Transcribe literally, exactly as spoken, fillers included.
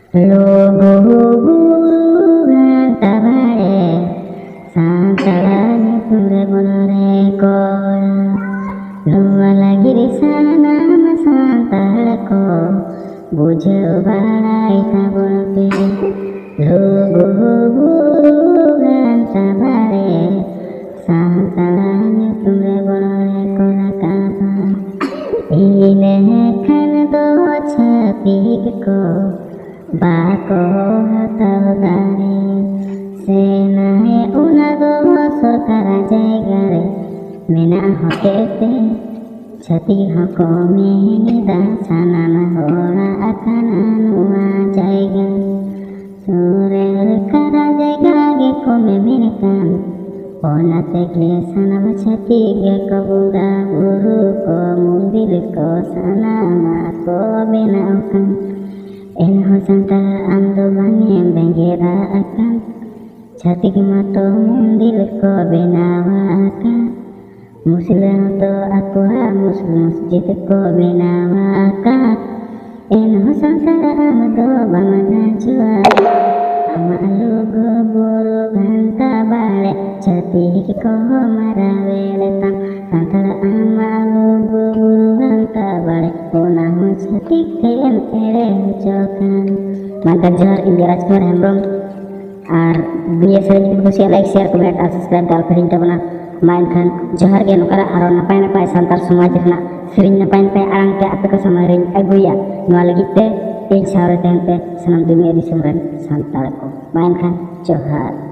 ᱞᱩᱜᱩ ᱵᱩᱨᱩ ᱜᱷᱟᱱᱴᱟ ᱵᱟᱲᱮ, ᱥᱟᱱᱛᱟᱲ ᱧᱩᱛᱩᱢ ᱨᱮ ᱵᱚᱱ ᱨᱮᱠᱚᱲᱟ᱾ ᱱᱚᱣᱟ ᱞᱟᱹᱜᱤᱫ ᱥᱟᱱᱟᱢ ᱥᱟᱱᱛᱟᱲ ᱠᱚ ᱵᱩᱡᱷᱟᱹᱣ ᱵᱟᱲᱟᱭ ᱛᱟᱵᱚᱱ ᱯᱮ᱾ ᱞᱩᱜᱩ ᱵᱩᱨᱩ ᱜᱷᱟᱱᱴᱟ ᱵᱟᱲᱮ, ᱥᱟᱱᱛᱟᱲ ᱧᱩᱛᱩᱢ ᱨᱮ ᱵᱚᱱ ᱨᱮᱠᱚᱲ ᱨᱟᱠᱟᱵᱟ᱾ ᱤᱱᱟᱹ ᱠᱷᱟᱱ ᱫᱚ ᱪᱷᱟᱹᱛᱤᱠ ᱠᱚ ᱵᱟᱠᱚ ᱦᱟᱛᱟᱣ ᱫᱟᱲᱮ᱾ ᱥᱮᱱᱟᱭ ᱚᱱᱟ ᱫᱚ ᱥᱚᱨᱠᱟᱨᱟᱜ ᱡᱟᱭᱜᱟ ᱨᱮ ᱢᱮᱱᱟᱜ ᱦᱚᱛᱮ ᱛᱮ ᱪᱷᱟᱹᱛᱤᱠ ᱦᱚᱸᱠᱚ ᱢᱮᱱᱮᱫᱟ ᱥᱟᱱᱟᱢ ᱦᱚᱲᱟᱜ ᱠᱟᱱᱟ ᱱᱚᱣᱟ ᱡᱟᱭᱜᱟ᱾ ᱥᱚᱨᱠᱟᱨᱟᱜ ᱡᱟᱭᱜᱟ ᱜᱮᱠᱚ ᱢᱮᱢᱮᱱ ᱠᱟᱱ, ᱚᱱᱟ ᱛᱮᱜᱮ ᱥᱟᱱᱟᱢ ᱪᱷᱟᱹᱛᱤᱠ ᱜᱮᱠᱚ ᱵᱚᱸᱜᱟ ᱵᱩᱨᱩ ᱠᱚ ᱢᱚᱱᱫᱤᱨ ᱠᱚ ᱥᱟᱱᱟᱢᱟᱜ ᱠᱚ ᱵᱮᱱᱟᱣ ᱠᱟᱱ᱾ ᱮᱱᱦᱚᱸ ᱥᱟᱱᱛᱟᱲ ᱟᱢ ᱫᱚ ᱵᱟᱝ ᱮᱢ ᱵᱮᱸᱜᱮᱫ ᱟᱠᱟᱱ, ᱪᱷᱟᱹᱛᱤᱠ ᱢᱟᱛᱚ ᱢᱚᱱᱫᱤᱨ ᱠᱚ ᱵᱮᱱᱟᱣ ᱟᱠᱟᱱ᱾ ᱢᱩᱥᱞᱟᱹ ᱦᱚᱸᱛᱚ ᱟᱠᱚᱣᱟᱜ ᱢᱩᱥ-, ᱢᱚᱥᱡᱤᱫ ᱠᱚ ᱵᱮᱱᱟᱣ ᱟᱠᱟᱫ᱾ ᱮᱱᱦᱚᱸ ᱥᱟᱱᱛᱟᱲ ᱟᱢ ᱫᱚ ᱵᱟᱢ ᱞᱟᱡᱚᱜᱼᱟ᱾ ᱟᱢᱟᱜ ᱞᱩᱜᱩ ᱵᱩᱨᱩ ᱜᱷᱟᱱᱴᱟ ᱵᱟᱲᱮ ᱪᱷᱟᱹᱛᱤᱠ ᱠᱚ ᱢᱟᱨᱟᱣᱮᱫ ᱛᱟᱢ᱾ ᱥᱟᱱᱛᱟᱲ ᱟᱢᱟᱜ ᱞᱩᱜᱩ ᱵᱩᱨᱩ ᱜᱷᱟᱱᱴᱟ ᱵᱟᱲᱮ, ᱚᱱᱟ ᱦᱚᱸ ᱪᱷᱟᱹᱛᱤᱠ ᱛᱮᱢ ᱮᱲᱮ ᱦᱚᱪᱚ ᱠᱟᱱ᱾ ᱢᱟ ᱮᱱᱠᱷᱟᱱ ᱡᱚᱦᱟᱨ, ᱤᱧ ᱫᱚ ᱨᱟᱡᱽᱠᱩᱢᱟᱨ ᱦᱮᱢᱵᱨᱚᱢ᱾ ᱟᱨ ᱱᱤᱭᱟᱹ ᱥᱮᱨᱮᱧ ᱡᱩᱫᱤ ᱯᱮ ᱠᱩᱥᱤᱭᱟᱜ, like, share, comment ᱟᱨ subscribe ᱫᱚ ᱟᱞᱚ ᱯᱮ ᱦᱤᱲᱤᱧ ᱛᱟᱵᱚᱱᱟ᱾ ᱢᱟ ᱮᱱᱠᱷᱟᱱ ᱡᱚᱦᱟᱨ ᱜᱮ, ᱱᱚᱝᱠᱟᱱᱟᱜ ᱟᱨᱚ ᱱᱟᱯᱟᱭ ᱱᱟᱯᱟᱭ ᱥᱟᱱᱛᱟᱲ ᱥᱚᱢᱟᱡᱽ ᱨᱮᱱᱟᱜ ᱥᱮᱨᱮᱧ ᱱᱟᱯᱟᱭ ᱱᱟᱯᱟᱭ ᱟᱲᱟᱝ ᱛᱮ ᱟᱯᱮ ᱠᱚ ᱥᱟᱢᱟᱝ ᱨᱮᱧ ᱟᱹᱜᱩᱭᱟ᱾ ᱱᱚᱣᱟ ᱞᱟᱹᱜᱤᱫ ᱛᱮ ᱤᱧ ᱥᱟᱶᱨᱮ ᱛᱟᱦᱮᱱ ᱯᱮ ᱥᱟᱱᱟᱢ ᱫᱩᱱᱤᱭᱟᱹ ᱫᱤᱥᱚᱢ ᱨᱮᱱ ᱥᱟᱱᱛᱟᱲ ᱠᱚ᱾ ᱢᱟ ᱮᱱᱠᱷᱟᱱ ᱡᱚᱦᱟᱨ᱾